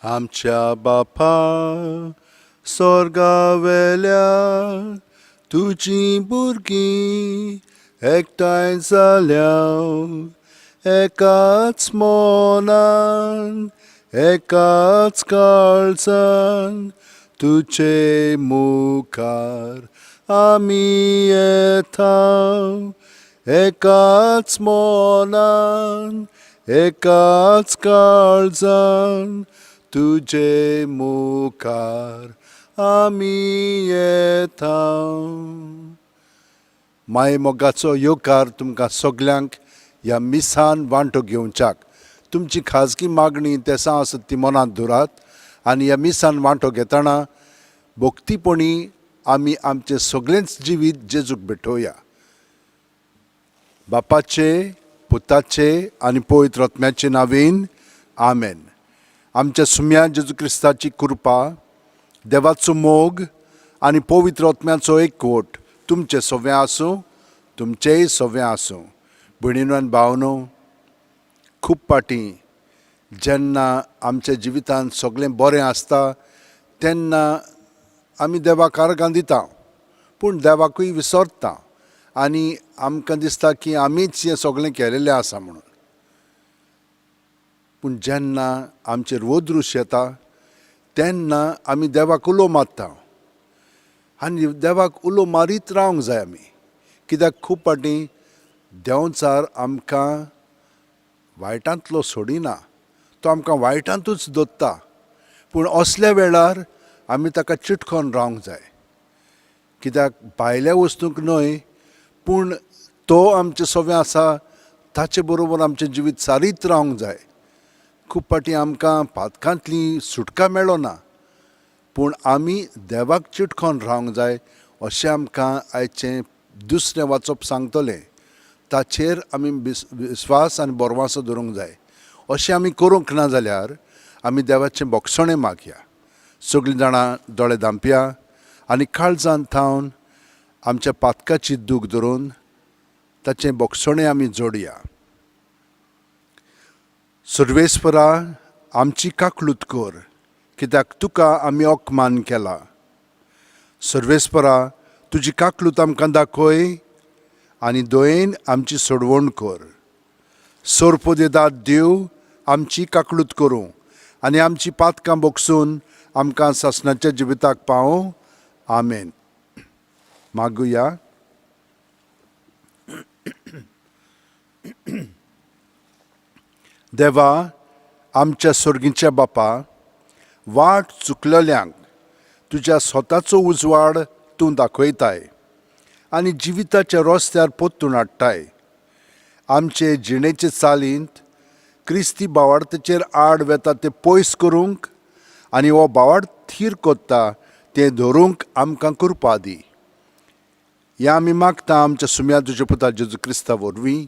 आमच्या बापा सोर्गावेल्या तुजीं भुरगीं एकठांय जाल्या एकाच मनान एकाच काळजान तुजे मुखार आमी येता एकाच मनान एकाच काळजान तुजे मुखार आमी येता. माय मोगाचो येवकार तुमकां सगल्यांक ह्या मिसान वांटो घेवच्याक. तुमची खाजगी मागणी तेसां आसत ती मनांत दवरात आनी ह्या मिसान वांटो घेतना भक्तीपणी आमी आमचें सगळेंच जिवीत जेजूक भेटोवया. बापाचे, पुताचे आनी पवित्र आत्म्याचे नांवेन आमेन. आमच्या सुम्या जेजू क्रिस्ताची कृपा, देवाचो मोग आनी पवित्र आत्म्याचो एकवट तुमचें सगळें आसूं, तुमचेंय सगळें आसूं. भयणीनो आनी भावनो, खूब फाटीं जेन्ना आमच्या जिवितांत सगळें बरें आसता तेन्ना आमी देवाक आर्गां दिता, पूण देवाकूय विसरता आनी आमकां दिसता की आमीच हें सगळें केलेलें आसा म्हणून. पूण जेन्ना आमचेर वदृश येता तेन्ना आमी देवाक उलो मारता आनी देवाक उलो मारीत रावंक जाय आमी, कित्याक खूब फाटीं देंवचार आमकां वायटांतलो सोडिना, तो आमकां वायटांतूच दवरता. पूण असल्या वेळार आमी ताका चिटकोन रावंक जाय, कित्याक भायल्या वस्तूंक न्हय पूण तो आमचें सगळें आसा ताचे बरोबर आमचें जिवीत सारीत रावंक जाय. खूब फाटीं आमकां पातकांतली सुटका मेळना, पूण आमी देवाक चिटकोन रावंक जाय अशें आमकां आयचें दुसरें वाचप सांगतलें. ताचेर आमी विस्वास आनी बरवासो दवरूंक जाय. अशें आमी करूंक ना जाल्यार आमी देवाचें बोगसणें मागया. सगळीं जाणां दोळे धांपया आनी काळजान थावन आमच्या पातकाची दूख धरून ताचें बोगसणें आमी जोडया. सर्वेस्परा, आमची काकलूत कर, कित्याक तुका आमी अपमान केला. सर्वेस्परा, तुजी काकलूत आमकां दाखय आनी दयेन आमची सोडवण कर. सोरपोदेदाद देव आमची काकलूत करूं आनी आमची पातकां बोगसून आमकां सासणाच्या जिविताक पावों. आमेन. मागुया. देवा, आमच्या सोर्गीच्या बापा, वाट चुकलेल्यांक तुज्या स्वताचो उजवाड तूं दाखयताय आनी जिविताच्या रस्त्यार पोत्तून हाडटाय. आमचे जिणेचे चालींत क्रिस्ती बावाडतेचेर आड वेता तें पयस करूंक आनी हो बावाड थीर कोत्ता तें धरूंक आमकां कृपा दी. ह्या आमी मागता आमच्या सुम्या तुज्या पुता जेजू क्रिस्ता वरवीं.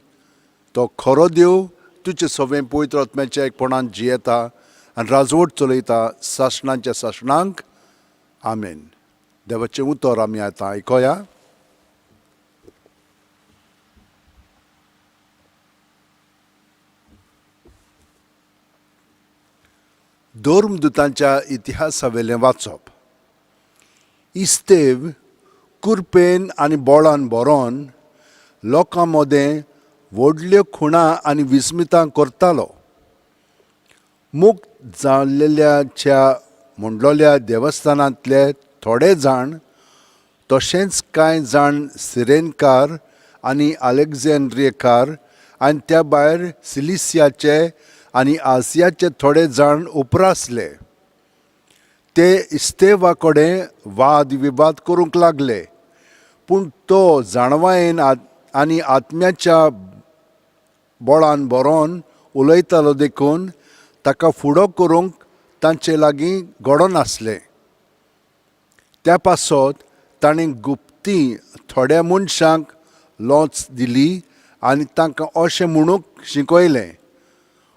तो खरो देव तुजे सगळें पवित्र आत्म्याच्या एकपणान जियेता आनी राजवट चलयता सासणाच्या सासणांक. आमेन. देवाचें उतर आमी आतां आयकोया. धर्मदुतांच्या इतिहासावेलें वाचप. इस्तेव कुरपेन आनी बोळान बरोवन लोकां मदें व्हडल्यो खुणां आनी विस्मितां करतालो. मुक्त जाल्लेल्याच्या म्हणलोल्या देवस्थानांतले थोडे जाण तशेंच कांय जाण सिरेनकार आनी अलेक्झांड्रियेकार आनी त्या भायर सिलिसियाचे आनी आसियाचे थोडे जाण उपरासले. ते इस्तेवा कडेन वाद विवाद करूंक लागले, पूण तो जाणवायेन आनी आत्म्याच्या बळान बरोवन उलयतालो देखून ताका फुडो करूंक तांचे लागीं घडोनासलें. त्या पासत ताणें गुप्ती थोड्या मनशांक लोच दिली आनी तांकां अशें म्हणूंक शिकयलें,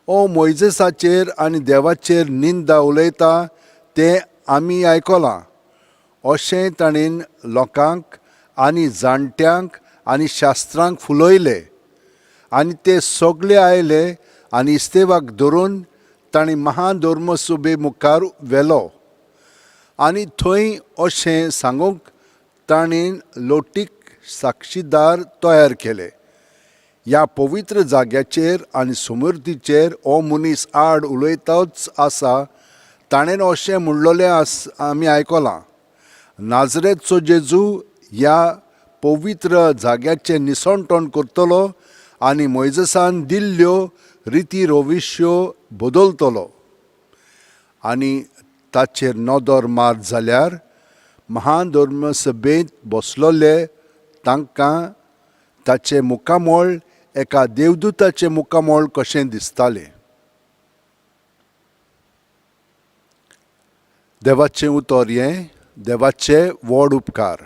ओ मोयजेसाचेर आनी देवाचेर निंदा उलयता तें आमी आयकलां. अशें ताणें लोकांक आनी जाणट्यांक आनी शास्त्रांक फुलयले आनी ते सगळे आयले आनी इस्तेवाक धरून तांणी महान धर्मसभे मुखार व्हेलो आनी थंय अशें सांगूंक तांणी लोटीक साक्षीदार तयार केले, ह्या पवित्र जाग्याचेर आनी समृद्धीचेर हो मनीस आड उलयताच आसा. ताणें अशें म्हणलेलें आस आमी आयकलां, नाजरेतचो जेजू ह्या पवित्र जाग्याचें निसणटण करतलो आनी मोयजसान दिल्ल्यो रिती रोविश्यो बदलतलो. आनी ताचेर नदर मार जाल्यार महान धर्मसभेंत बसलोले तांकां ताचें मुखामळ एका देवदूताचें मुखामळ कशें दिसतालें. देवाचें उतर हें देवाचे व्हड उपकार.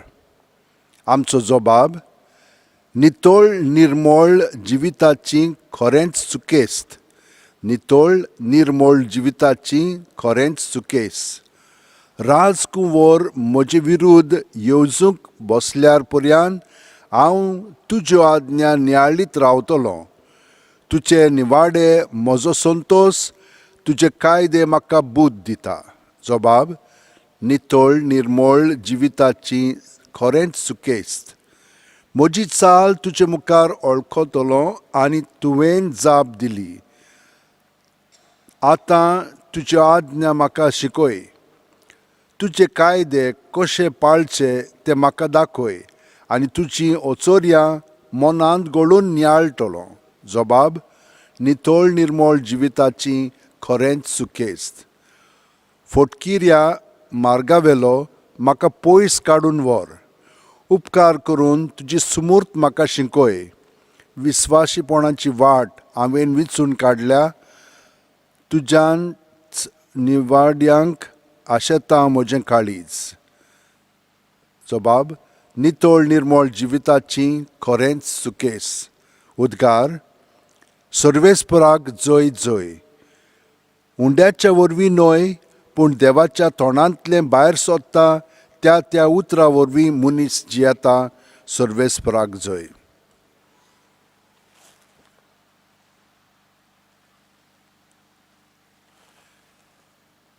आमचो जबाब नितळ निर्मळ जिविताची खरेंच चुकेस्त, नितळ निर्मळ जिविताची खरेंच चुकेस. राजकुंवर म्हजे विरुद्ध येवजूंक बसल्यार पर्यान हांव तुज्यो आज्ञा नियाळीत रावतलो. तुजे निवाडे म्हजो संतोश, तुजे कायदे म्हाका बूद दिता. जबाब नितळ निर्मळ जिविताची खरेंच सुकेस्त. म्हजी चाल तुजे मुखार वळखतलो आनी तुवें जाप दिली. आतां तुज्यो आज्ञा म्हाका शिकय, तुजे कायदे कशे पाळचे ते म्हाका दाखय आनी तुजी ओचोर्यां मनांत गळून नियाळटलो. जबाब नितळ निर्मळ जिविताची खरेंच सुकेस्त. फोटकिऱ्या मार्गावेलो म्हाका पयस काडून व्हर, उपकार करून तुजी सुमूर्त म्हाका शिकय. विस्वाशीपणाची वाट हांवें विंचून काडल्या, तुज्याच निवाड्यांक आशेता म्हजें काळीज. जबाब नितळ निर्मळ जिविताची खरेंच सुकेस. उद्गार सर्वेस्पराक जय जय. उंड्याच्या वरवीं न्हय पूण देवाच्या तोंडांतलें भायर सोदता त्या त्या उतरा वरवीं मनीस जियेता. सर्वेस्पराक जय.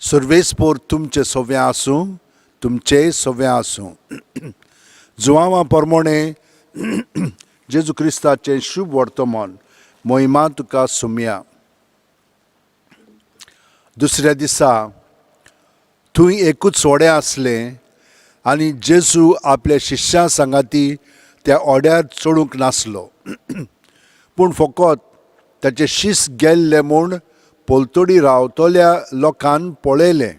सर्वेस्पोर तुमचें सव्वें आसूं, तुमचेंय सव्वें आसूं. जुवांवा परमोणें जेजू क्रिस्ताचें शुभ वर्तमान. मोहिमा तुका सुमया. दुसऱ्या दिसा थंय एकूच व्हडें आसलें आनी जेजू आपल्या शिश्यां सांगाती त्या ओड्यार चडूंक नासलो, पूण फकत ताचे शीस गेल्ले म्हूण पलतडी रावतल्या लोकान पळयलें.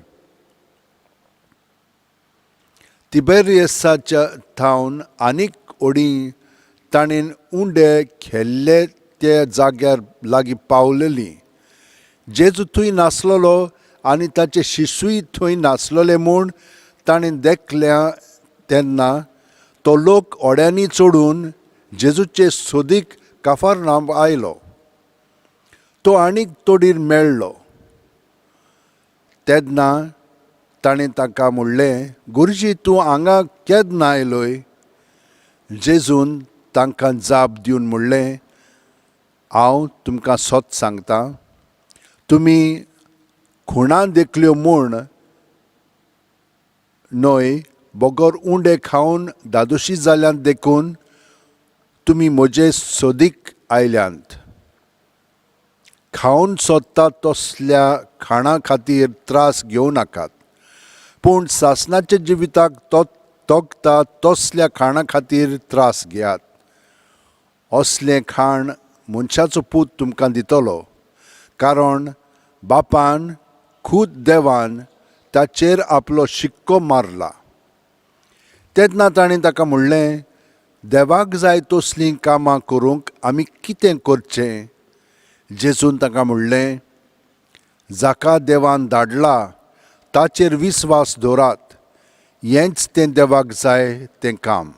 तिबेरियसाच्या थावन आनीक ओडी ताणें उंडे खेल्ले ते जाग्यार लागीं पावलेली. जेजू थंय नासलेलो आनी ताचे शिशूय थंय नासलेले म्हूण ताणें देखल्या तेन्ना तो लोक ओड्यांनी चडून जेजूचे सोदीक काफारनाम आयलो. तो आनीक तोडीर मेळ्ळो तेन्ना ताणें ताका म्हणलें, गुरुजी तूं हांगा केन्ना आयलोय? जेजून तांकां जाप दिवन म्हणलें, हांव तुमकां सत सांगता, तुमी खुणां देखल्यो म्हूण न्हय बगर उंडे खावन धादोशी जाल्यात देखून तुमी म्हजे सोदीक आयल्यांत. खावन सोदता तसल्या खाणा खातीर त्रास घेवं नाकात, पूण सासणाच्या जिविताक तो तोगता तसल्या खाणा खातीर त्रास घेयात. असलें खाण मनशाचो पूत तुमकां दितलो, कारण बापान खूद देवान ताचेर आपलो शिक्को मारला. तेन्ना ताणें ताका म्हणलें, देवाक जाय तसलीं कामां करूंक आमी कितें करचें? जेजून ताका म्हणलें, जाका देवान धाडला ताचेर विस्वास दवरात, हेंच तें देवाक जाय तें काम.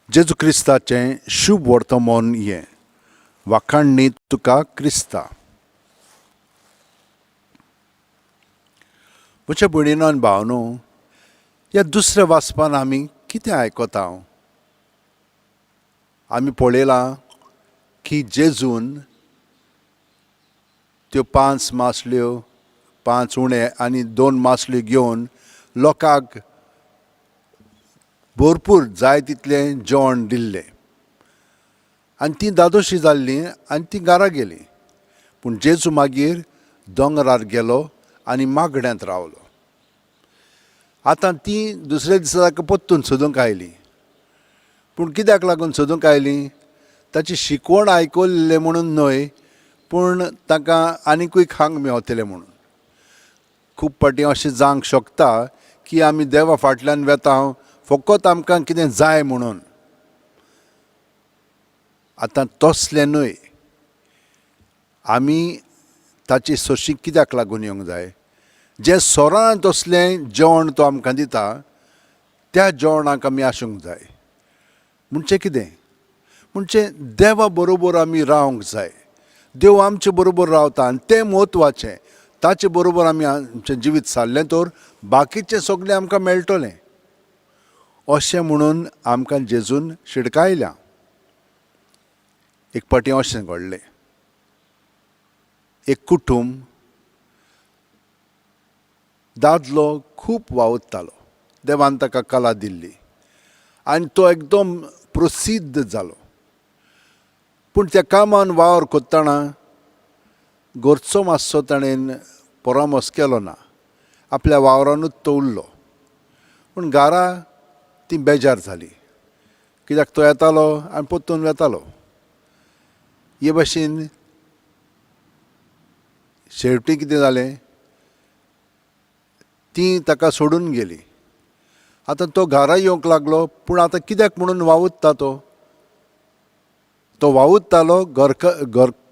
जेजू क्रिस्ताचें शुभ वर्तमान हें. वाखाणणी तुका क्रिस्ता. म्हज्या भयणीनो आनी भावनो, ह्या दुसऱ्या वाचपान आमी कितें आयकता? आमी पळयलां की जेजून त्यो 5 मासल्यो, 5 उणे आनी 2 मासल्यो घेवन लोकांक भरपूर जाय तितलें जेवण दिल्लें आनी तीं दादोशी जाल्लीं आनी तीं घरा गेलीं. पूण जेजू मागीर दोंगरार गेलो आनी मागण्यांत रावलो. आतां तीं दुसऱ्या दिसा ताका परतून सोदूंक आयलीं. पूण कित्याक लागून सोदूंक आयलीं? ताची शिकवण आयकल्लें म्हणून न्हय, पूण तांकां आनिकूय खांक मेवतलें म्हणून. खूब फावटी अशें जावंक शकता की आमी देवा फाटल्यान वेता फकत आमकां कितें जाय म्हणून. आतां तसलें न्हय, आमी ताची सोशी कित्याक लागून येवंक जाय? जें सोरान तसलें जेवण तो आमकां दिता त्या जेवणाक आमी आसूंक जाय. म्हणजे कितें? म्हणजे देवा बरोबर आमी रावंक जाय. देव आमचे बरोबर रावता आनी तें म्हत्वाचें. ताचे बरोबर आमी आमचें जिवीत सारलें तर बाकीचें सगळें आमकां मेळटलें अशें म्हणून आमकां जेजून शिडकायल्या. एक फावटी अशें घडलें, एक कुटूंब, दादलो खूब वावुरतालो, देवान ताका कला दिल्ली आनी तो एकदम प्रसिद्ध जालो. पूण त्या कामान वावर करतना घरचो मातसो ताणें परामर्श केलो ना, आपल्या वावरानूच तो उरलो. पूण घरा ती बेजार जाली, कित्याक तो येतालो आनी परतून वेतालो. हे भाशेन शेवटी कितें जालें, ती ताका सोडून गेली. आतां तो घरा येवंक लागलो, पूण आतां कित्याक म्हणून वावुरता तो? तो वावुरतालो घर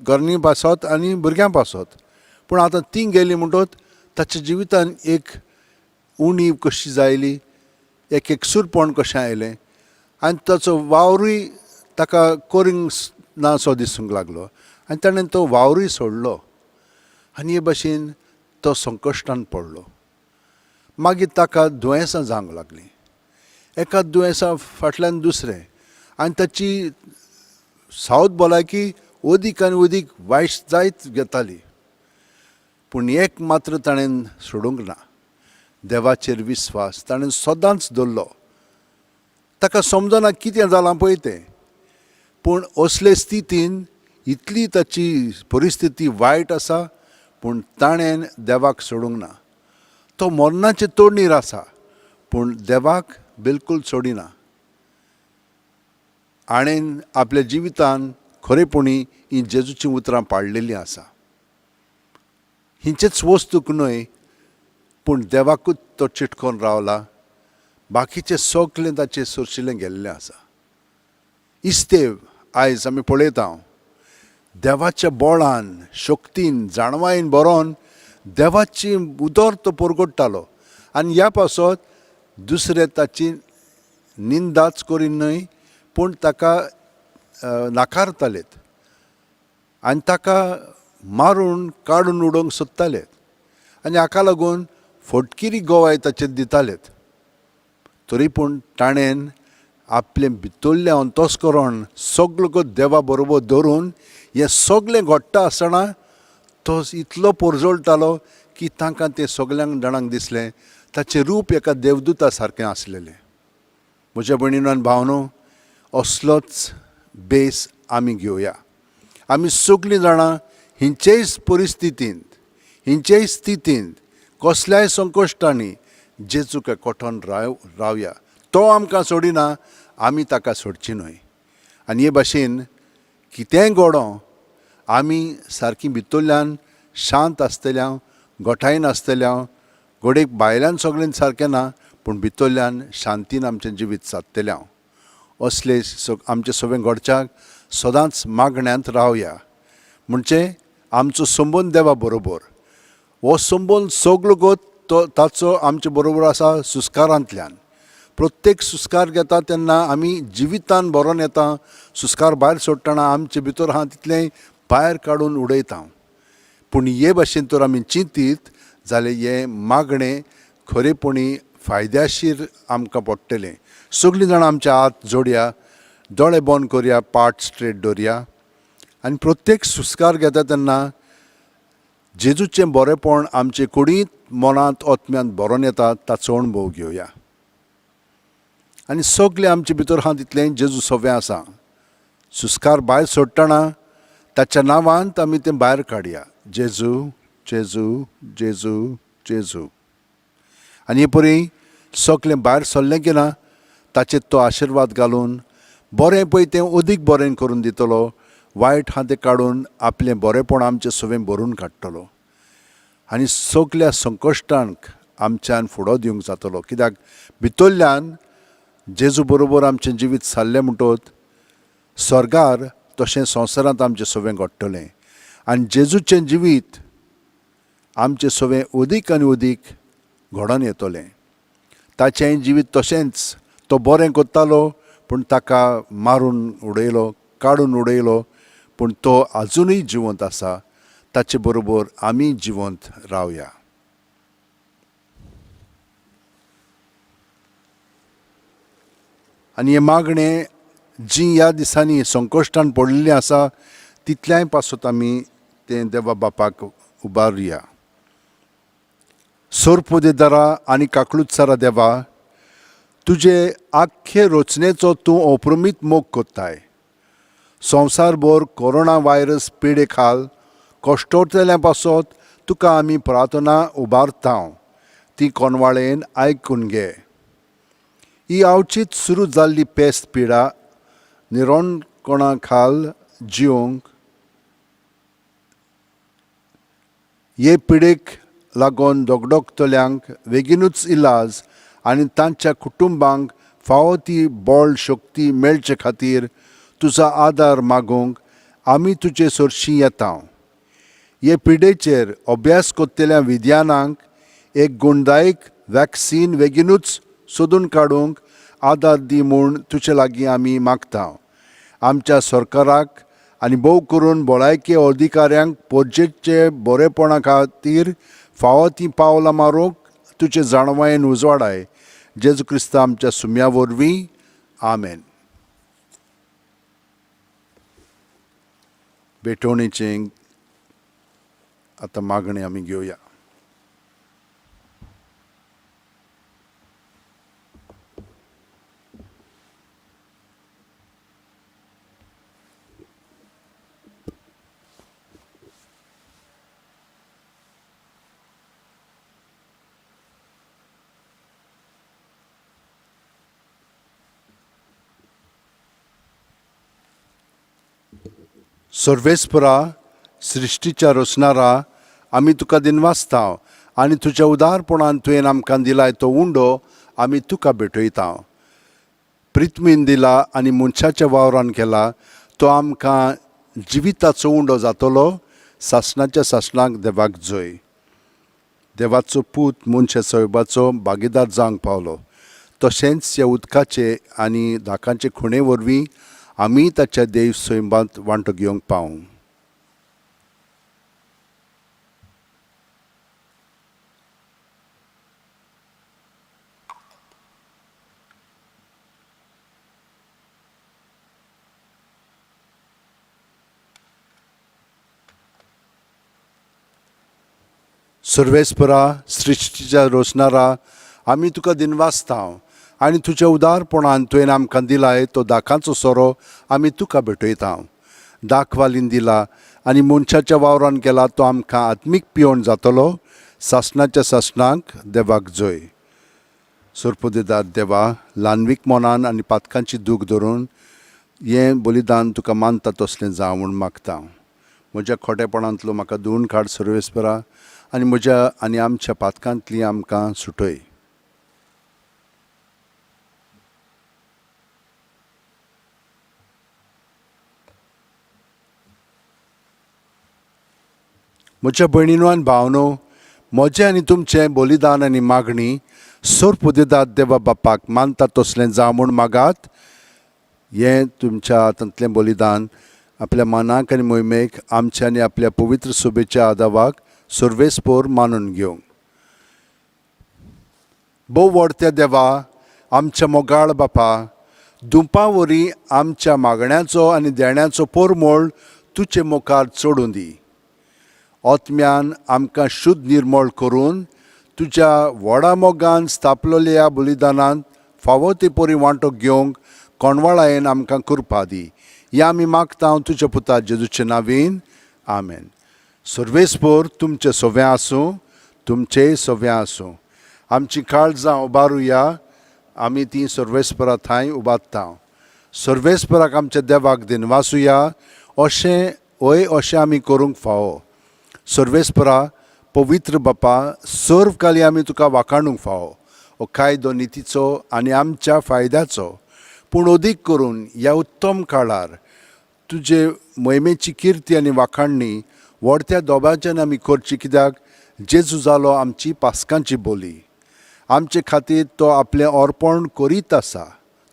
घरनी पासत आनी भुरग्यां पासत. पूण आतां ती गेली म्हणटकच ताच्या जिवितान एक उणीव कशी जायली, एक एकसूरपण कशें आयलें आनी ताचो वावरूय ताका करूंक ना सो दिसूंक लागलो आनी ताणें तो वावरूय सोडलो आनी हे भाशेन तो संकश्टान पडलो. मागीर ताका दुयेंसां जावंक लागलीं, एका दुयेंसा फाटल्यान दुसरें, आनी ताची सावत भलायकी अदीक आनी अदीक वायट जायत घेताली. पूण एक मात्र ताणें सोडूंक ना, देवाचेर विस्वास ताणें सदांच दवरलो. ताका समजना कितें जालां पळय तें, पूण असले स्थितीन इतली ताची परिस्थिती वायट आसा, पूण ताणें देवाक सोडूंक ना. तो मरणाचे तोडणीर आसा, पूण देवाक बिलकूल सोडिना. हाणें आपल्या जिवितान खरेपणी ही जेजूचीं उतरां पाळलेलीं आसा. हिंचेच वस्तूक न्हय, पूण देवाकूच तो चिटकोन रावला. बाकीचें सगळें ताचें सोरशिल्लें गेल्लें आसा. इस्तेव आयज आमी पळयता, देवाच्या बोळान, शक्तीन, जाणवायेन बरोवन देवाची उदर तो परगट्टालो आनी ह्या पासत दुसरे ताची निंदाच करी न्हय, पूण ताका नाकारतालेत आनी ताका मारून काडून उडोवंक सोदताले आनी हाका लागून फटकिरी गोवाय ताचेर दितालेत. तरी पूण ताणें आपलें भितरलें अंतस्करण सगळो देवा बरोबर धरून हें सगळें घडटा आसतना तो इतलो पोरजोळटालो की तांकां तें सगल्यांक जाणांक दिसलें ताचें रूप एका देवदूता सारकें आसलेलें. म्हज्या भयणीन आनी भावनो, असलोच बेस आमी घेवया. आमी सगळीं जाणां हिंचेय परिस्थितींत, हिंचेय स्थितींत, कसल्याय संकश्टांनी जेजूक एकवटोन रावया. तो आमकां सोडिना, आमी ताका सोडची न्हय. आनी हे भाशेन कितेंय घडों आमी सारकी भितरल्यान शांत आसतल्या, गोठायेन आसतल्या. घडयेक भायल्यान सगळें सारकें ना, पूण भितरल्यान शांतीन आमचें जिवीत सादतलें. असले आमचें सगळें घडच्याक सदांच मागण्यांत रावया. म्हणजे आमचो संबंद देवा बरोबर, हो संबंद सगलो गोत तो ताचो आमचे बरोबर आसा. सुस्कारांतल्यान प्रत्येक सुस्कार घेता तेन्ना आमी जिवितान भरोन येता. सुस्कार भायर सोडटना आमचे भितर आहा तितलें भायर काडून उडयता. पूण हे भाशेन तर आमी चिंतीत जाल्यार हें मागणें खरेपणी फायद्याशीर आमकां पडटलें. सगळीं जाणां आमचे हात जोडया, दोळे बंद करया, पाट स्ट्रेट दवरया आनी प्रत्येक सुस्कार घेता तेन्ना जेजूचें बरेंपण आमचे कुडींत, मनांत, आत्म्यांत भरोन येता ताचो अणभव घेवया. आनी सगलें आमचे भितर आहा तितलें जेजू सवें आसा. सुस्कार भायर सोडटना ताच्या नांवांत आमी तें भायर काडया, जेजू जेजू जेजू जेजू. आनी हे परी सगलें भायर सरलें की ना ताचेर तो आशिर्वाद घालून बरें पळय तें अदीक बरें करून दितलो, वायट आहा तें काडून आपलें बरेंपण आमचें सवें भरून काडटलो आनी सगल्या संकश्टांक आमच्यान फुडो दिवंक जातलो. कित्याक भितरल्यान जेजू बरोबर आमचें जिवीत सारलें म्हणटत स्वर्गार तशें संवसारांत आमचें सवें घडटलें आनी जेजूचें जिवीत आमचें सवें अदीक आनी अदीक घडोवन येतलें. ताचेंय जिवीत तशेंच, तो बरें करतालो पूण ताका मारून उडयलो, काडून उडयलो, पूण तो आजुनूय जिवंत आसा. ताचे बरोबर आमी जिवंत रावया. आनी हें मागणें जी ह्या दिसांनी संकश्टान पडिल्लीं आसा तितल्याय पासत आमी तें देवा बापाक उबारुया. सोरपोदेदारा आनी काकळुत्सारा देवा, तुजे आख्खे रचनेचो तूं अप्रमीत मोग कोत्ताय. संवसारभर कोरोना व्हायरस पिडे खाल कश्टोतल्या पासत तुका आमी प्रार्थना उबारता, ती कोनवाळेन आयकून घे. ही आवचीत सुरू जाल्ली पेस्त पिडा निरोणकोणा खाल जिवंक हे पिडेक लागून दगदगतल्यांक बेगीनूच इलाज आनी तांच्या कुटुंबांक फावो ती बळ शक्ती मेळचे खातीर तुजो आदार मागूंक आमी तुजे सरशीं येता. हे पिडेचेर अभ्यास करतल्या विज्ञानांक एक गुणदायक वॅक्सीन बेगीनूच सोदून काडूंक आदार दी म्हूण तुजे लागीं आमी मागता. आमच्या सरकाराक आनी भोव करून भलायकी अधिकाऱ्यांक पोरजेचे बरेपणा खातीर फावो तीं पावलां मारूंक तुजे जाणवायेन उजवाडाय. जेजू क्रिस्ता आमच्या सुम्या वरवीं, आमेन. भेटवणेचें आतां मागणें आमी घेवया. सर्वेस्परा, सृश्टीच्या रचणारा, आमी तुका दिनवासता आनी तुज्या उदारपणान तुवें आमकां दिलाय तो उंडो आमी तुका भेटयता. प्रिथ्मीन दिला आनी मनशाच्या वावरान केला तो आमकां जिविताचो उंडो जातलो. सासणाच्या सासणाक देवाक जय. देवाचो पूत मनशा सैबाचो भागीदार जावंक पावलो, तशेंच ह्या उदकाचे आनी धाकांचे खुणे वरवीं आमी ताच्या देव सैबांत वांटो घेवंक पावूं. सर्वेस्परा, सृश्टीच्या रोसणारा, आमी तुका दिनवासता आनी तुज्या उदारपणान तुवें आमकां दिलाय तो दाकांचो सोरो आमी तुका भेटयता. दाखवालीन दिला आनी मनशाच्या वावरान केला तो आमकां आत्मीक पियोण जातलो. सासणाच्या सासणाक देवाक जय. सोरपोदेदार देवा, ल्हानवीक मनान आनी पातकांची दूख धरून हें बलिदान तुका मानता तसलें जावं म्हूण मागता. म्हज्या खोटेपणांतलो म्हाका धुवून काड सर्वेस्परा आनी म्हज्या आनी आमच्या पातकांतली आमकां सुटय. म्हज्या भयणीनो आनी भावनो, म्हजें आनी तुमचें बलिदान आनी मागणी सोरपुदेदाद देवा बापाक मानता तसलें जावं म्हूण मागात. हें तुमच्या हातांतलें बलिदान आपल्या मनाक आनी मोहिमेक आमच्या आनी आपल्या पवित्र सोबेच्या आदावाक सर्वेस्पोर मानून घेवंक. भोव व्हडत्या देवा, आमच्या मोगाळ बापा, दुंपा वरी आमच्या मागण्याचो आनी देण्याचो पोरमोळ तुजे मुखार चडूं दी. आत्म्यान आमकां शुद्ध निर्मळ करून तुज्या व्हडा मोगान स्थापलेल्या बलिदानांत फावो ते परी वांटो घेवंक कोणवाळायेन आमकां कृपा दी. ह्या आमी मागता तुज्या पुता जेजूचे नांवीन, आमेन. सर्वेस्पोर तुमचें सव्वें आसूं, तुमचेंय सव्वें आसूं. आमची काळजां उबारुया, आमी ती सर्वेस्परा थंय उबारता. सर्वेस्पराक आमच्या देवाक दिनवासुया, अशें हय अशें आमी करूंक फावो. सर्वेस्परा पवित्र बापा, सर्व काली आमी तुका वाखाणूंक फावो. हो कायदो नितीचो आनी आमच्या फायद्याचो, पूण अदीक करून ह्या उत्तम काळार तुजे मोहिमेची किर्ती आनी वाखाणणी व्हडत्या दोबाच्यान आमी करची, कित्याक जेजू जालो आमची पास्कांची बोली. आमचे खातीर तो आपलें अर्पण करीत आसा.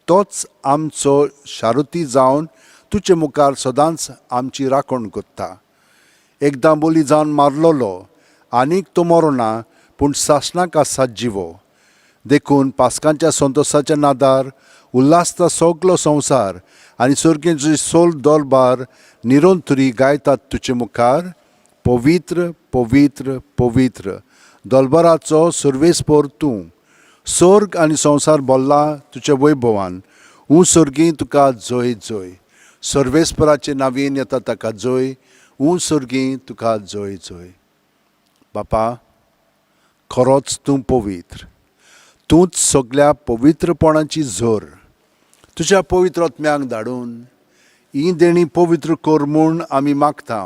तोच आमचो शारुती जावन तुजे मुखार सदांच आमची राखण करता. एकदां बोली जावन मारलोलो आनीक तो मरोना, पूण सासणाक आसा जिवो. देखून पास्कांच्या संतोसाच्या नादार उल्हासता सगलो संवसार आनी सर्गेचो सोल दरबार निरंतरी गायतात तुजे मुखार, पवित्र पवित्र पवित्र दलबराचो सर्वेस्पोर तूं. स्वर्ग आनी संवसार भल्ला तुज्या वैभवान. ऊं सर्गी तुका जय जय. सर्वेस्पराचे नावीन येता ताका जय. ऊं सर्गी तुका जय जय. बापा, खरोच तूं पवित्र, तूंच सगल्या पवित्रपणाची झर. तुज्या पवित्र आत्म्याक धाडून ही देणी पवित्र कर म्हूण आमी मागता.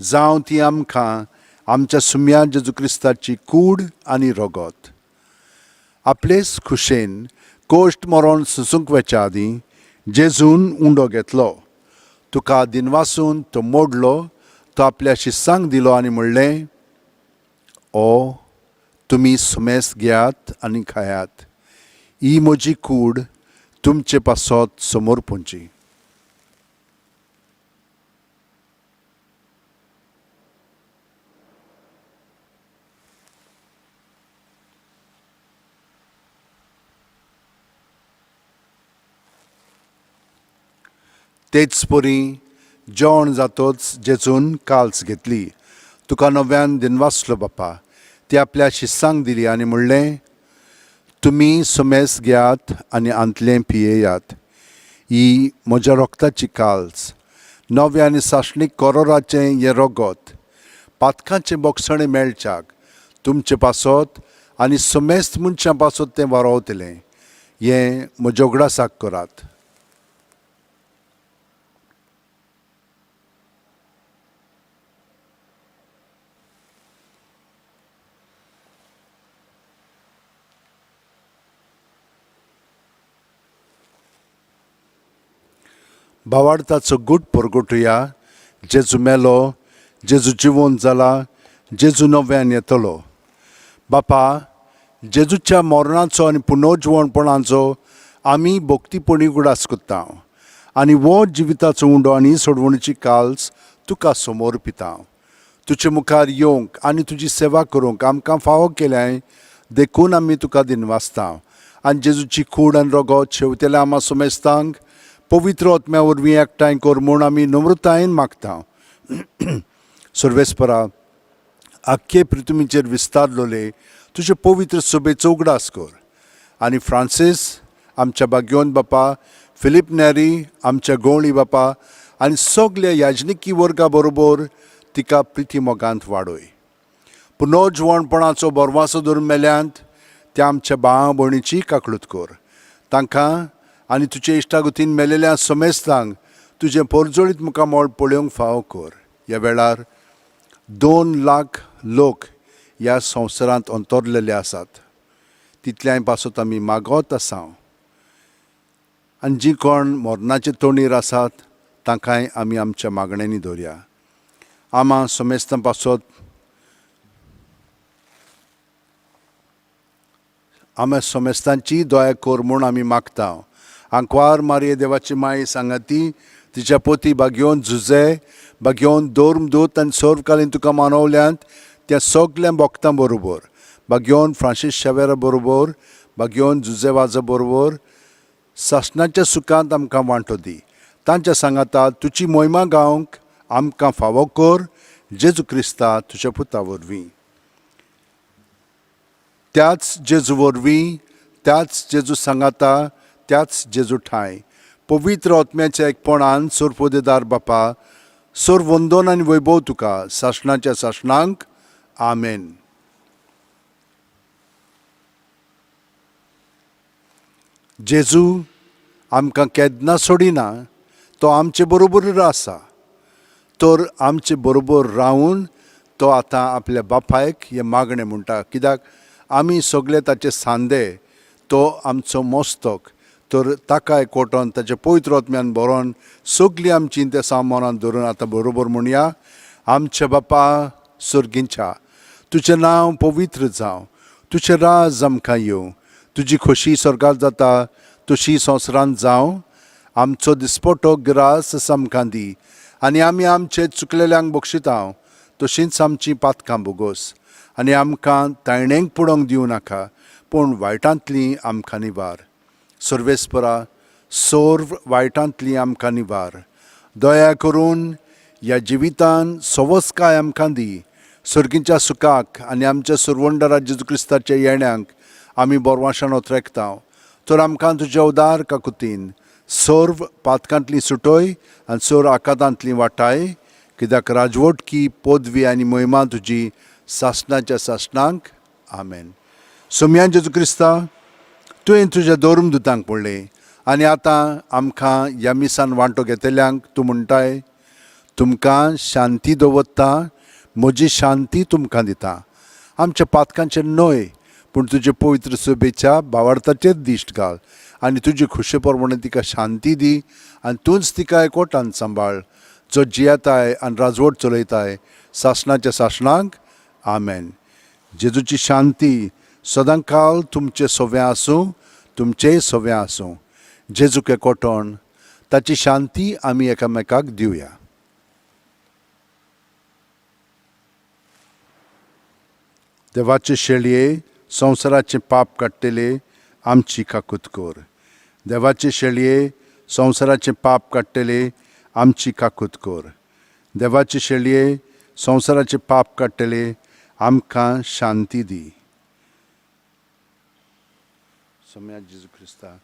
जावं ती आमकां आमच्या सुम्या जेजू क्रिस्ताची कूड आनी रगत. आपलेच खुशेन कोश्ट मरण सुसूंक वचच्या आदीं जेजून उंडो घेतलो, तुका दिनवासून तो मोडलो, तो आपल्या शिस्सांक दिलो आनी म्हणलें, ओ तुमी सुमेस घेयात आनी खायात. ही म्हजी कूड तुमचे पासत समोर पुंची. तेच परी जेवण जातोच जेजून काल्स घेतली, तुका नव्यान दिनवासलो बापा, ती आपल्या शिस्सांक दिली आनी म्हणलें, तुमी सुमेस घेयात आनी आंतलें पियेयात. ही म्हज्या रोगताची काल्स, नव्या आनी सासणीक कोरोराचें हें रगत पातकांचें बोगसणें मेळच्याक तुमचे पासत आनी समेस्त मनशां पासत तें वारोवतलें. हें म्हज्या उगडासाक करात. भावार्थाचो गूट परगटुया. जेजू मेलो, जेजू जिवंत जाला, जेजू नव्यान येतलो. बापा, जेजूच्या मरणाचो आनी पुनर्जिवणपणाचो आमी भक्तीपणी उगडास करता आनी हो जिविताचो उंडो आनी सोडवणीची काल्स तुका समोर पिता. तुजे मुखार येवंक आनी तुजी सेवा करूंक आमकां फावो केल्याय, देखून आमी तुका दिनवासता. आनी जेजूची कूड आनी रगत शेवतेल्या आमा समेस्तांक पवित्र आत्म्या वरवीं एकठांय कर म्हूण आमी नम्रतायेन मागता. सर्वेस्परा, आख्खे पृथ्वीचेर विस्तारलोले तुजे पवित्र सभेचो उगडास कर आनी फ्रांसीस आमच्या बाग्योन बापा, फिलीप नेरी आमच्या गवळी बापा आनी सगल्या याजनिकी वर्गा बरोबर तिका प्रिती मोगांत वाडय. पुनर्जिवणपणाचो बरवासो धरून मेल्यांत त्या आमच्या भाव भयणीची काकळूत कर. तांकां आनी तुजे इश्टागतीन मेलेल्या समेस्तांक तुजें पोरजोळीत मुखामळ पळोवंक फावो कर. ह्या वेळार 2 लाख लोक ह्या संवसारांत अंतरलेले आसात, तितल्याय पासत आमी मागत आसा. आनी जी कोण मरणाचे तोंडीर आसात तांकांय आमी आमच्या मागण्यांनी दवरया. आमा समेस्तां पासत, आमा समेस्तांची दया कर म्हूण आमी मागता. आंकवार मारये देवाची माई सांगाती तिच्या पोती बागयोवन झुजे बागयोवन धर्मदूत आनी सर्वकालीन तुका मानवल्यांत त्या सगल्या भक्तां बरोबर, बागयोवन फ्रांसीस शेवेरा बरोबर, बागयोवन जुजे वाजा बरोबर, सासणाच्या सुखांत आमकां वांटो दी. तांच्या सांगाता तुजी मोहिमा गावंक आमकां फावो कर, जेजू क्रिस्ता तुज्या पुता वरवीं. त्याच जेजू वरवीं, त्याच जेजू सांगाता, त्याच जेजू ठांय, पवित्र आत्म्याच्या एकपणान सोरपोदेदार बापा, सोर वंदन आनी वैभव तुका सासणाच्या सासणांक. आमेन. जेजू आमकां केन्ना सोडिना, तो आमचे बरोबर आसा. तर आमचे बरोबर रावून तो आतां आपल्या बापायक हें मागणें म्हणटा, कित्याक आमी सगळे ताचे सांदे, तो आमचो मस्तक. तर ताका एकवटोन ताचे पवित्र आत्म्यान बरोवन सगळीं आमचीं त्या सामानान धरून आतां बरोबर म्हणया. आमच्या बापा सर्गींच्या, तुजें नांव पवित्र जावं, तुजें राज आमकां येवं, तुजी खोशी स्वर्गार जाता तशी संवसारांत जावं. आमचो दिसपटो ग्रास आमकां दी आनी आमी आमचे चुकलेल्यांक बक्षिता तशींच आमचीं पातकां बोगोस आनी आमकां तायणेंक पडोवंक दिवं नाका, पूण वायटांतली आमकां निवार. सर्वेस्परा, सर्व वायटांतली आमकां निवार. दया करून ह्या जिवितान सवसकाय आमकां दी. सर्गीच्या सुखाक आनी आमच्या सुरवंडरा जेजू क्रिस्ताच्या येण्यांक आमी बोरवाशान ओतरेकता. तर आमकां तुज्या उदार काकुतीन सर्व पातकांतली सुटय आनी सर्व आकातांतली वाटाय, कित्याक राजवटकी पदवी आनी महिमा तुजी सासणाच्या सासणांक. आमेन. सोमयान जेजू क्रिस्ता, तुवें तुज्या धर्म दुतांक पडलें आनी आतां आमकां ह्या मिसान वांटो घेतल्यांक तूं म्हणटाय, तुमकां शांती दवरता, म्हजी शांती तुमकां दिता. आमच्या पातकांचेर न्हय, पूण तुजे पवित्र सभेच्या भावार्थाचेर दिश्ट घाल आनी तुजी खुशे प्रमाणे तिका शांती दी आनी तूंच तिका एकवटान सांबाळ, जो जियेताय आनी राजवट चलयताय सासणाच्या सासणाक. आमेन. जेजूची शांती सदांकाल तुमचे सव्या आसूं, तुमचेय सव्या आसूं. जेजूक एकवटोन ताची शांती आमी एकामेकाक दिवया. देवाचे शेळये, संवसाराचें पाप काडटले, आमची काकूत कर. देवाचे शेळये, संवसाराचें पाप काडटले, आमची काकूत कर. देवाचे शेळये, संवसाराचें पाप काडटले, आमकां शांती दी. सोम्या जेजू क्रिस्ता,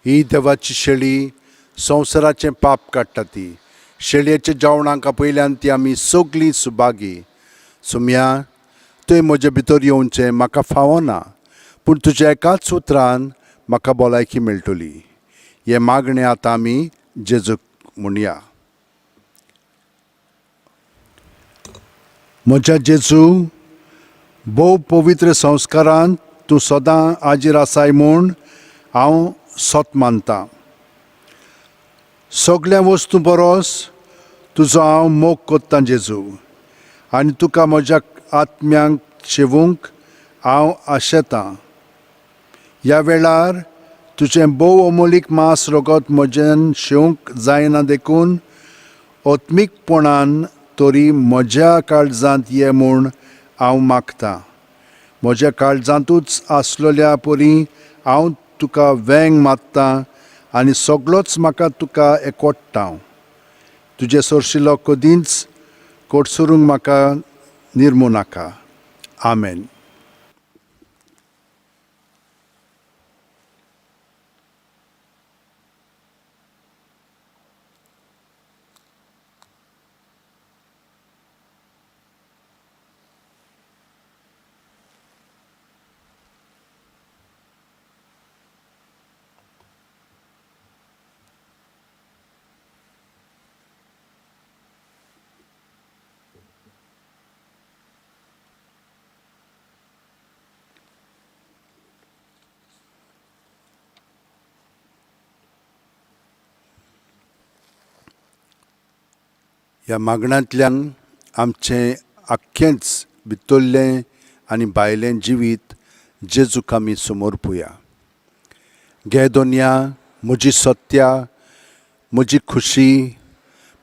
ही देवाची शेळी संवसाराचें पाप काडटा ती. शेळयेच्या जेवणाक आपयल्यान ती आमी सगळीं सुभागी. सुम्या, तुवें म्हजे भितर येवचें म्हाका फावना, पूण तुज्या एकाच उतरान म्हाका भलायकी मेळटली. हें मागणें आतां आमी जेजूक म्हणया. म्हज्या जेजू, भोव पवित्र संस्कारान तूं सदां हाजीर आसाय म्हूण हांव सत मानता. सगळ्या वस्तू बरोस तुजो हांव मोग कोत्तां जेजू, आनी तुका म्हज्या आत्म्यांक शेवूंक हांव आशेतां. ह्या वेळार तुजें भोव अमोलीक मांस रगत म्हज्यान शेवंक जायना, देखून आत्मीकपणान तरी म्हज्या काळजांत ये म्हूण हांव मागतां. म्हज्या काळजांतूच आसलेल्या परी हांव तुका वेंग मारता आनी सगळोच म्हाका तुका एकवट्टा. तुजे सरशिलो कदींच कोटसरूंक म्हाका निर्मू नाका. आमेन. ह्या मागण्यांतल्यान आमचें आख्खेंच भितरलें आनी भायलें जिवीत जेजूक आमी समर्पुया. घे दोनया म्हजी सत्या, म्हजी खुशी,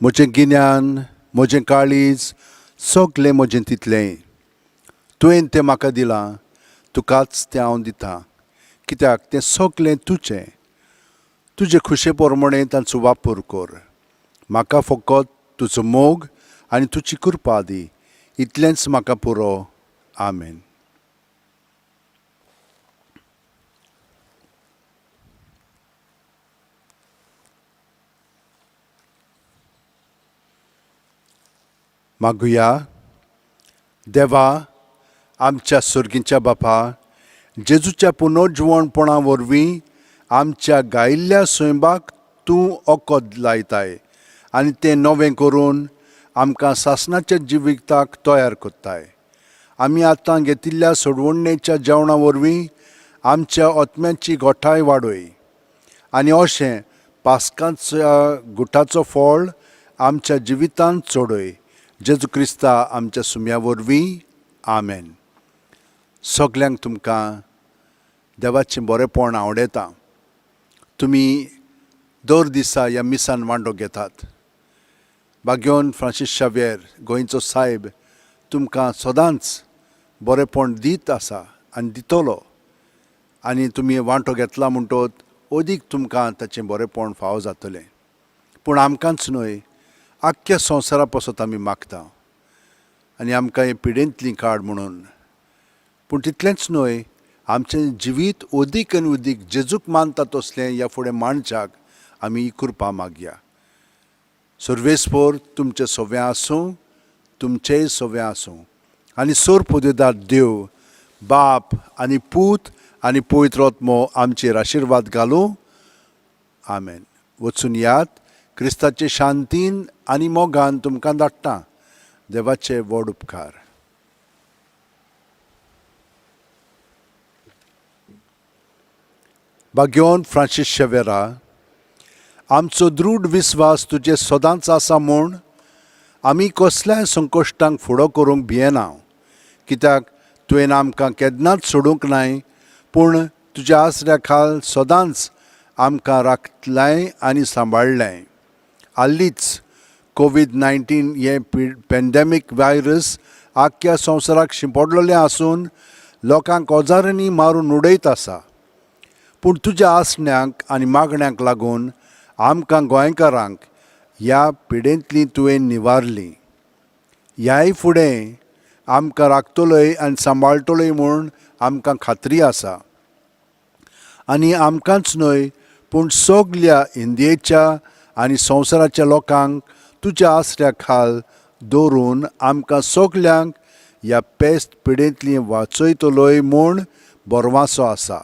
म्हजें गिन्यान, म्हजें काळीज, सगलें म्हजें तितलें तुवें तें म्हाका दिलां, तुकाच तें हांव दितां, कित्याक तें सगलें तुजें. तुजे खुशे प्रमाणें तांचो वापर कर. म्हाका फकत तुजो मोग आनी तुजी कृपा दी, इतलेंच म्हाका पुरो. आमेन. मागुया. देवा, आमच्या सर्गीच्या बापा, जेजूच्या पुनर्जिवणपणा वरवीं आमच्या गायिल्ल्या स्वयंबाक तूं ओकद लायताय आनी तें नवें करून आमकां सासणाच्या जिविताक तयार करताय. आमी आतां घेतिल्ल्या सोडवणेच्या जेवणा वरवीं आमच्या आत्म्याची गोठाय वाडय आनी अशें पास्काच्या गुटाचो फळ आमच्या जिवितांत चडय. जेजू क्रिस्ता आमच्या सुम्या वरवीं. आमेन. सगल्यांक तुमकां देवाचें बरेंपण आवडयता. तुमी दर दिसा ह्या मिसान वांटो घेतात. बाग्योन फ्रांसीस शाव्येर गोंयचो सायब तुमकां सदांच बरेंपण दीत आसा आनी दितलो, आनी तुमी वांटो घेतला म्हणटोत अदीक तुमकां ताचें बरेंपण फावो जातलें. पूण आमकांच न्हय, आख्ख्या संवसारा पासत आमी मागता आनी आमकां हे पिडेंतली काड म्हणून. पूण तितलेंच न्हय, आमचें जिवीत अदीक आनी अदीक जेजूक मानता तसलें ह्या फुडें मांडच्याक आमी ही कृपा मागया. सर्वेस्पोर तुमचें सव्वें आसूं, तुमचेंय सव्वें आसूं, आनी सोर पुदेदार देव बाप आनी पूत आनी पवित्र आत्मो आमचेर आशिर्वाद घालूं. आमेन. वचून यात, क्रिस्ताचे शांतीन आनी मोगान तुमकां धाडटा. देवाचे व्हड उपकार. बाग्योन फ्रांसीस शेवेरा, आमचो दृढ विस्वास तुजे सदांच आसा म्हूण आमी कसल्याय संकश्टांक फुडो करूंक भियेना, कित्याक तुवें आमकां केन्नाच सोडूंक नाय, पूण तुज्या आसऱ्या खाल सदांच आमकां राखलाय आनी सांबाळ्ळें. हालींच कोवीड-19 हें पॅन्डेमीक व्हायरस आख्ख्या संवसाराक शिंपडलेलें आसून लोकांक हजारांनी मारून उडयत आसा. पूण तुज्या आसण्यांक आनी मागण्यांक लागून आमकां गोंयकारांक ह्या पिडेंतली तुवें निवारली. ह्याय फुडें आमकां राखतलोय आनी सांबाळटलोय म्हूण आमकां खात्री आसा. आनी आमकांच न्हय पूण सगल्या इंडियेच्या आनी संवसाराच्या लोकांक तुज्या आसऱ्या खाल दवरून आमकां सगल्यांक ह्या पेस्त पिडेंतली वाचयतलोय म्हूण बरवासो आसा.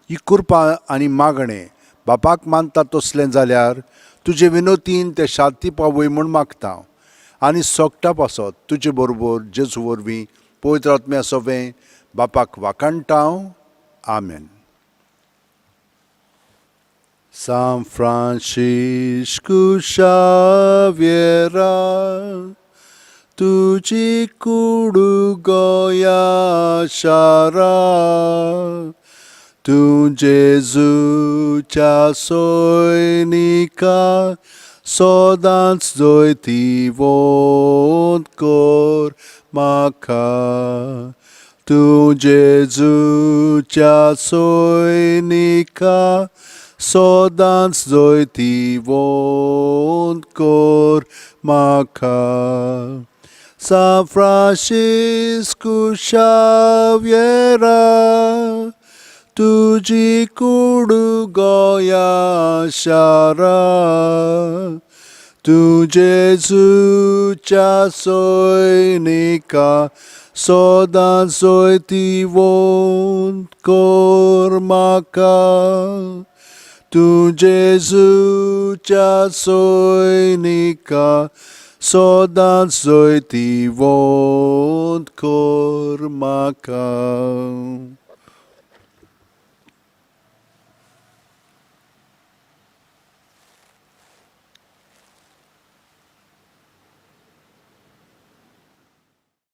ही कृपा आनी मागणें बापाक मानता तसलें जाल्यार तुजे विनोतीन ते शांती पावय म्हूण मागता आनी सोगटा पासत तुजे बरोबर जेजू वरवीं पवित्र आत्म्या सोवें बापाक वाखाणटा हांव. आमेन. San Francisco शाव्येरा, तुजी कुडू गोंया शारा, तूं जेजूच्या सैनिका सदांच जैतिवंत कर म्हाका. तूं जेजूच्या सैनिका सदांच जैतिवंत कर म्हाका. San Francisco शाव्येरा, तुजी कुडू गोंया शारा, तूं जेजूच्या सैनिका सदांच जैतिवंत कर म्हाका. तूं जेजूच्या सैनिका सदांच जैतिवंत कर म्हाका.